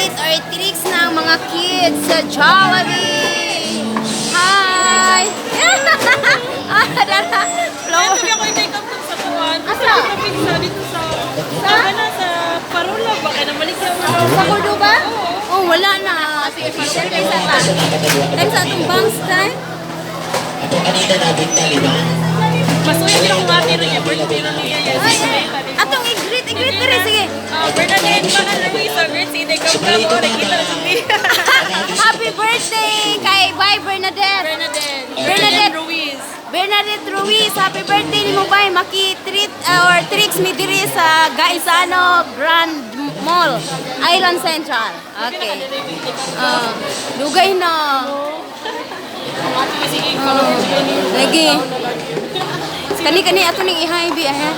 Maki-treat or tricks ng mga kids sa Jollibee. Hi! Ah, dara. Kaya tabi ako i-take up sa kuwan. Asa? Sa pizza dito sa... Sa? Na, sa Parola ba? Kaya namalik yung Sa Cordoba? Oh, wala na. Sige, selfie sa ta. Time sa atong bangs time. Ako kanina nabinta lima. Masuyo din ako mati rin niya. Birthday rin niya. Yes. Ay, ay. Atong i-greet, i-greet diri, sige. Ah, Bernadette, mahal na Luisa. Great, si take up ka mo. Nakita na sa Happy birthday kay Bye Bernadette. Bernadette. Bernadette. Ruiz. Bernadette Ruiz, happy birthday nimo bay. Maki-treat or tricks mi diri sa Gaisano Grand Mall, Island Central. Okay. Dugay na. Sige, follow Lagi. Kani kani ato ning i-hi bi eh.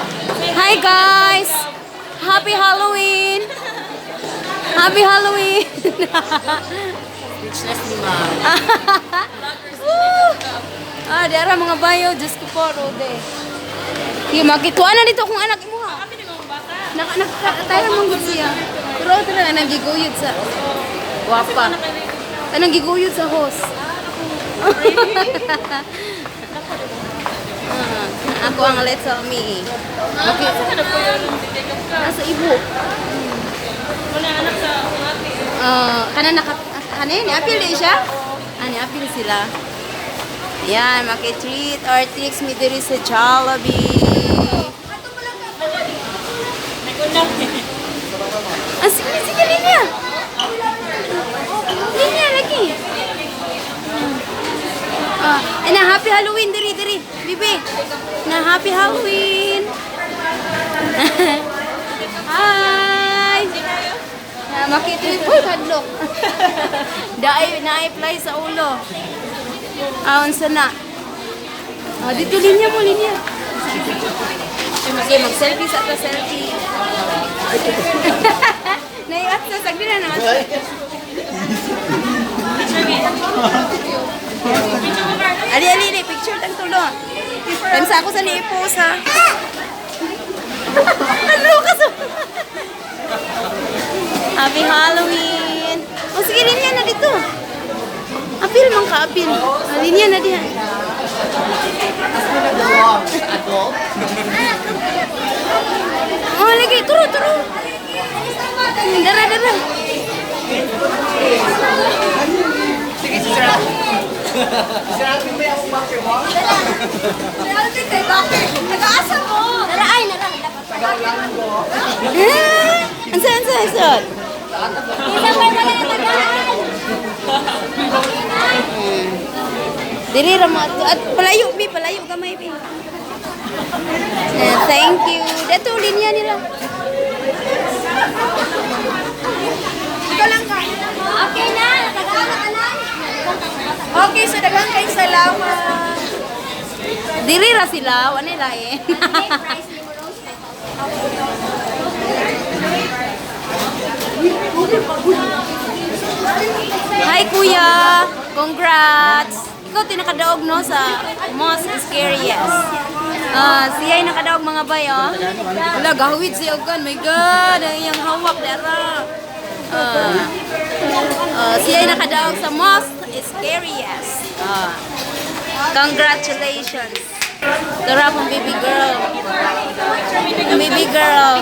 Hi guys. Happy Halloween. Happy Halloween. Richness ni ma'am. Woo! Ah, dara mga bayo, Diyos ko po, Rode. Sige, makituan na dito kung anak mo ha. Kami ni mga bata. Naka, naka, tayo mong gud siya. Pero ito na, nagiguyod sa... Wapa. Anong giguyod sa host? Ah, ako ang little me. Okay. Asa ka na po yun? Take up ka. Nasa ibo. Wala anak sa akong ate. Ah, kana naka kanin ni apil di siya? Ani apil sila. Yan, maki-treat or tricks mi diri sa Jollibee. Nag-unang. Ah, sige, sige, linya. Linya, lagi. Ah, eh, na happy Halloween diri diri. Bibi. Na happy Halloween. Hi. Na makitreat uy kadlok. Daay na apply sa ulo. Ah, unsa na? Ah, dito linya mo linya. Sige, mag-selfie sa ta selfie. Naiat sa sagdi na naman. Ali, ali, ali, picture lang tulo. Time sa ako sa ni-post ha. Ano ka sa... Happy Halloween! O sige, linya na dito. Apil man ka, apil. Ah, linya na diha. Oh, lagi, turo, turo. Dara, dara. Sige, si Sir Alvin. Sir Alvin, may akong bakit mo? Sir Alvin, kay bakit? Nag-aasa mo. Dara, ay, nara. Tagalanggo. Ah, ansa, ansa, ansa. Isa pa wala na tagaan. Dili ra mo ato. At palayo bi, palayo gamay bi. Eh, thank you. Dato linya nila. Ikaw lang ka. Okay na, tagaan na na. Okay, so daghan kay salamat. Dili ra sila, wala lain. Hi kuya, congrats. Ikaw tinakadaog no sa most scariest. Ah, siya ay nakadaog mga bay oh. Wala gahawid siya og kan. My God, ang iyang hawak dara. Ah. Ah, siya ay nakadaog sa most scariest. Ah. Congratulations. Tara akong baby girl. Baby girl.